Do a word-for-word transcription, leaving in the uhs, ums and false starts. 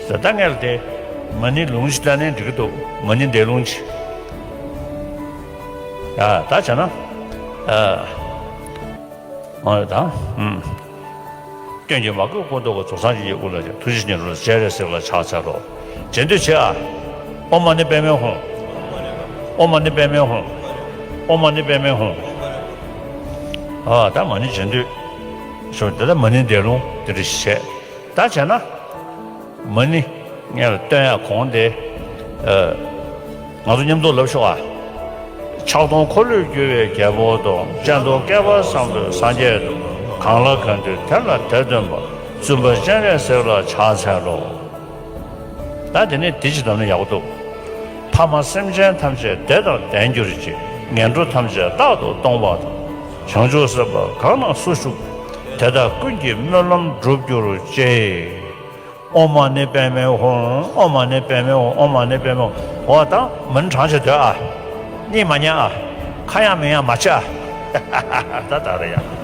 ད་ལྟ་ངས་ལ་དེ་མ་ཎི་ལུང་ཅིག་བཏང་ནས་འགྲིག་གི་འདུག་མ་ཎི་འདས་ལུང་ཅིག་ཨ་ད་བྱས་ན། ཨ། ཨོ་ད། ཨུམ། སྐྱོན་གྱིས་མ་གོས་སྐུ་མདོག་གི། རྫོགས་སངས་རྒྱས་ཀྱི་དབུ་ལ་བཅར། ཐུགས་རྗེ་ཆེན་ཉིད་ལུ་སྤྱན་རས་གཟིགས་ལ་ཕྱག་འཚལ་ལོ། རྗེས་ཟློས་བྱེད་ཨ། ཨོཾ་མ་ཎི་པདྨེ་ཧཱུྃ། ཨོཾ་མ་ཎི་པདྨེ་ཧཱུྃ། ཨོཾ་མ་ཎི་པདྨེ་ཧཱུྃ། ཨ་ད་མ་ཎི་རྗེས་ཟློས། ཞུ་དེ་ལ་མ་ཎི་འདས་ལུང་དེ་འདྲ་ཞིག་བྱས། ད་བྱས་ན། མ་ཎི་ངས་ལ་བཏོན་ཡག་གོང་དེ། ཨ། ང་ཚོ་མཉམ་དུ་ལབ་ཤོག་ཨ། ཕྱག་སྟོང་འཁོར་ལོས་སྒྱུར་བའི་རྒྱལ་པོ་དང་། སྤྱན་སྟོང་བསྐལ་པ་བཟང་པོའི་སངས་རྒྱས་དང་། གང་ལ་གང་འདུལ་དེ་ལ་དེ་སྟོན་པ། བཙུན་པ་སྤྱན་རས་གཟིགས་ལ་ཕྱག་འཚལ་ལོ། ད་དེ་ནས་དེ་ཅི་ལབ་ན་ཡག་པོ་འདུག་ཕ་མ་སེམས་ཅན་ཐམས་ཅད་བདེ་དང་ལྡན་གྱུར་ཅིག་ངན་འགྲོ་ཐམས་ཅད་རྟག་ཏུ་སྟོངས་པ་དང་། བྱང་ཆུབ་སེམས་དཔའ་གང་ན་སུ་བཞུགས། དེ་དག་ཀུན་གྱི་སྨོན་ལམ་འགྲུབ་གྱུར་ཅིག་ཨོཾ་མ་ཎི་པདྨེ་ཧཱུྃ། ཨོཾ་མ་ཎི་པདྨེ་ཧཱུྃ། ཨོཾ་མ་ཎི་པདྨེ་ཧཱུྃ། འོ་ད་མ་ཎི་བགྲང་བྱ་སྡོད་ཨ། གཉིད་མ་ཉལ་ཨ། ཁ་ཡང་མིག་ཡང་མ་ཕྱེ་ཨ། ད་ད་རེད་ཡ།